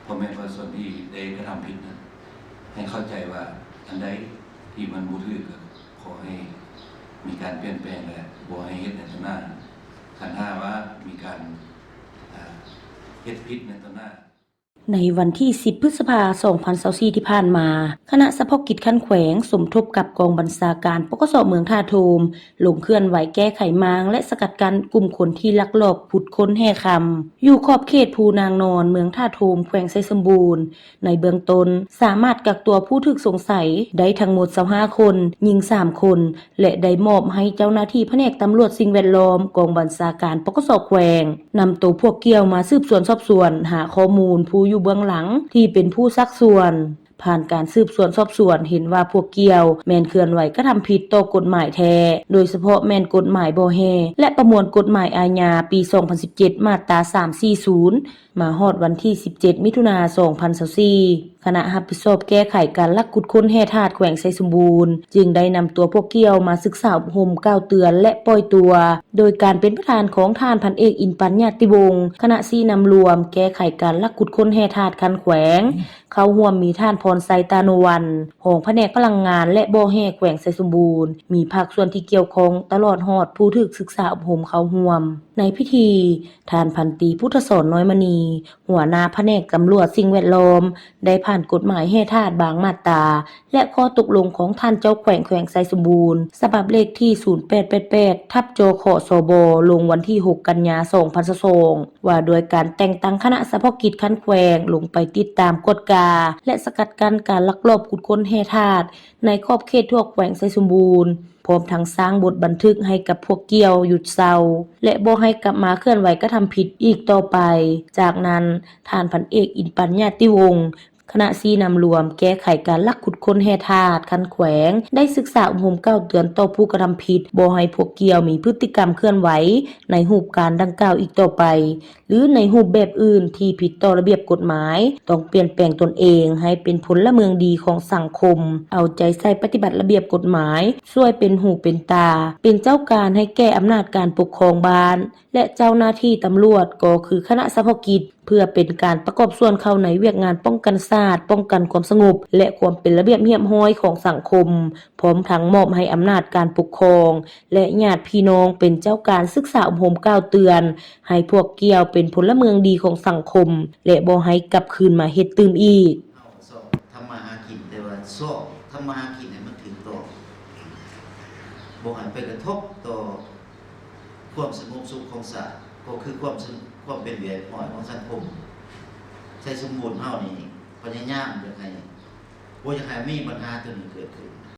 ພໍ່ແມ່ປະຊາຊົນທີ່ໄດ້ກະທຳຜິດນັ້ນ ໃຫ້ເຂົ້າໃຈວ່າອັນໃດທີ່ມັນບໍ່ຖືກ ກໍຂໍໃຫ້ມີການປ່ຽນແປງ ແລະ ບໍ່ໃຫ້ເຮັດໃນຕໍ່ໜ້າ. ຄັນຖ້າວ່າມີການ ເຮັດຜິດໃນຕໍ່ໜ້າ. ໃນວັນທີສິບ ພຶດສະພາ ສອງພັນຊາວສີ່ ທີ່ຜ່ານມາ, ຄະນະສະເພາະກິດຂັ້ນແຂວງ ສົມທົບກັບກອງບັນຊາການ ປກສ ເມືອງທ່າໂທມ ລົງເຄື່ອນໄຫວແກ້ໄຂມ້າງ ແລະ ສະກັດກັ້ນກຸ່ມຄົນທີ່ລັກລອບຂຸດຄົ້ນແຮ່ຄຳ ຢູ່ຂອບເຂດພູນາງນອນ ເມືອງທ່າໂທມ ແຂວງໄຊສົມບູນ. ໃນເບື້ອງຕົ້ນ ສາມາດກັກຕົວຜູ້ຖືກສົງໄສໄດ້ທັງໝົດ ຊາວຫ້າຄົນ, ຍິງສາມຄົນ ແລະ ໄດ້ມອບໃຫ້ເຈົ້າໜ້າທີ່ພະແນກຕຳຫຼວດສິ່ງແວດລ້ອມ ກອງບັນຊາການ ປກສ ແຂວງ ນຳໂຕພວກກ່ຽວມາສືບສວນສອບສວນ ຫາຂໍ້ມູນຜູ້ຢູ່ເບື້ອງຫຼັງທີ່ເປັນຜູ້ຊັກຊວນ. ຜ່ານການສືບສວນສອບສວນ ເຫັນວ່າພວກກ່ຽວແມ່ນເຄື່ອນໄຫວກະທຳຜິດຕໍ່ກົດໝາຍແທ້, ໂດຍສະເພາະແມ່ນກົດໝາຍບໍ່ແຮ່ ແລະ ປະມວນກົດໝາຍອາຍາ ປີສອງພັນສິບເຈັດ ມາດຕາ ສາມສີ່ສູນ ມາຮອດວັນທີສິບເຈັດ ມິຖຸນາ ສອງພັນຊາວສີ່ ຄະນະຮັບຜິດຊອບແກ້ໄຂການລັກຂຸດຄົ້ນແຮ່ທາດແຂວງໄຊສົມບູນ ຈຶ່ງໄດ້ນຳຕົວພວກກ່ຽວມາສຶກສາອົບຮົມ ກ່າວເຕືອນ ແລະ ປ່ອຍຕົວ. ໂດຍການເປັນປະທານຂອງທ່ານພັນເອກ ອິນປັນ ຍາດຕິວົງ ຄະນະຊີ້ນຳລວມແກ້ໄຂການລັກຂຸດຄົ້ນແຮ່ທາດຂັ້ນແຂວງ, ເຂົ້າຮ່ວມມີທ່ານ ພອນໄຊ ຕາໂນວັນ ຮອງພະແນກພະລັງງານ ແລະ ບໍ່ແຮ່ ແຂວງໄຊສົມບູນ, ມີພາກສ່ວນທີ່ກ່ຽວຂ້ອງ ຕະຫຼອດຮອດຜູ້ຖືກສຶກສາອົບຮົມເຂົ້າຮ່ວມ. ໃນພິທີ, ທ່ານພັນຕີ ພຸດທະສອນ ນ້ອຍມະນີ ຫົວໜ້າພະແນກຕຳຫຼວດສິ່ງແວດລ້ອມ ໄດ້ຜ່ານກົດໝາຍແຮ່ທາດບາງມາດຕາ ແລະ ຂໍ້ຕົກລົງຂອງທ່ານເຈົ້າແຂວງແຂວງໄຊສົມບູນ ສະບັບເລກທີ ສູນແປດແປດແປດ ທັບ ຈຂສບ ລົງວັນທີຫົກ ກັນຍາ ສອງພັນຊາວສອງ ວ່າດ້ວຍການແຕ່ງຕັ້ງຄະນະສະເພາະກິດຂັ້ນແຂວງ ລົງໄປຕິດຕາມ, ກວດກາ ແລະ ສະກັດກັ້ນການລັກລອບຂຸດຄົ້ນແຮ່ທາດໃນຂອບເຂດທົ່ວແຂວງໄຊສົມບູນ. ພ້ອມທັງສ້າງບົດບັນທຶກໃຫ້ກັບພວກກ່ຽວຢຸດເຊົາ ແລະ ບໍ່ໃຫ້ກັບມາເຄື່ອນໄຫວກະທຳຜິດອີກຕໍ່ໄປ. ຈາກນັ້ນ, ທ່ານພັນເອກ ອິນປັນ ຍາດຕິວົງ ຄະນະຊີ້ນຳລວມແກ້ໄຂການລັກຂຸດຄົ້ນແຮ່ທາດຂັ້ນແຂວງ ໄດ້ສຶກສາອົບຮົມກ່າວເຕືອນຕໍ່ຜູ້ກະທຳຜິດ ບໍ່ໃຫ້ພວກກ່ຽວມີພຶດຕິກຳເຄື່ອນໄຫວໃນຮູບການດັ່ງກ່າວອີກຕໍ່ໄປ. ຫຼື ໃນຮູບແບບອື່ນທີ່ຜິດຕໍ່ລະບຽບກົດໝາຍ, ຕ້ອງປ່ຽນແປງຕົນເອງໃຫ້ເປັນພົນລະເມືອງດີຂອງສັງຄົມ, ເອົາໃຈໃສ່ປະຕິບັດລະບຽບກົດໝາຍ, ຊ່ວຍເປັນຫູເປັນຕາ, ເປັນເຈົ້າການໃຫ້ແກ່ອຳນາດການປົກຄອງບ້ານ ແລະ ເຈົ້າໜ້າທີ່ຕຳຫຼວດ ກໍຄືຄະນະສະເພາະກິດ, ເພື່ອເປັນການປະກອບສ່ວນເຂົ້າໃນວຽກງານປ້ອງກັນຊາດ, ປ້ອງກັນຄວາມສະຫງົບ ແລະ ຄວາມເປັນລະບຽບຮຽບຮ້ອຍຂອງສັງຄົມ, ພ້ອມທັງມອບໃຫ້ອຳນາດການປົກຄອງ ແລະ ຍາດພີ່ນ້ອງເປັນເຈົ້າການສຶກສາອົບຮົມກ່າວເຕືອນ ໃຫ້ພວກກ່ຽວເປັນພົນລະເມືອງດີຂອງສັງຄົມ ແລະ ບໍ່ໃຫ້ກັບຄືນມາເຮັດຕື່ມອີກ. ເຮົາຊອກທຳມາຫາກິນ, ແຕ່ວ່າຊອກທຳມາຫາກິນໃຫ້ມັນຖືກຕ້ອງ, ບໍ່ໃຫ້ໄປກະທົບຕໍ່ຄວາມສະຫງົບສຸກຂອງຊາດ, ກໍຄືຄວາມສະ ຄວາມເປັນເອກພາບຂອງສັງຄົມ. ໄຊສົມບູນເຮົານີ້ພະຍາຍາມຢາກໃຫ້ ບໍ່ຢາກໃຫ້ມີບັນຫາຕົວນີ້ເກີດຂຶ້ນ.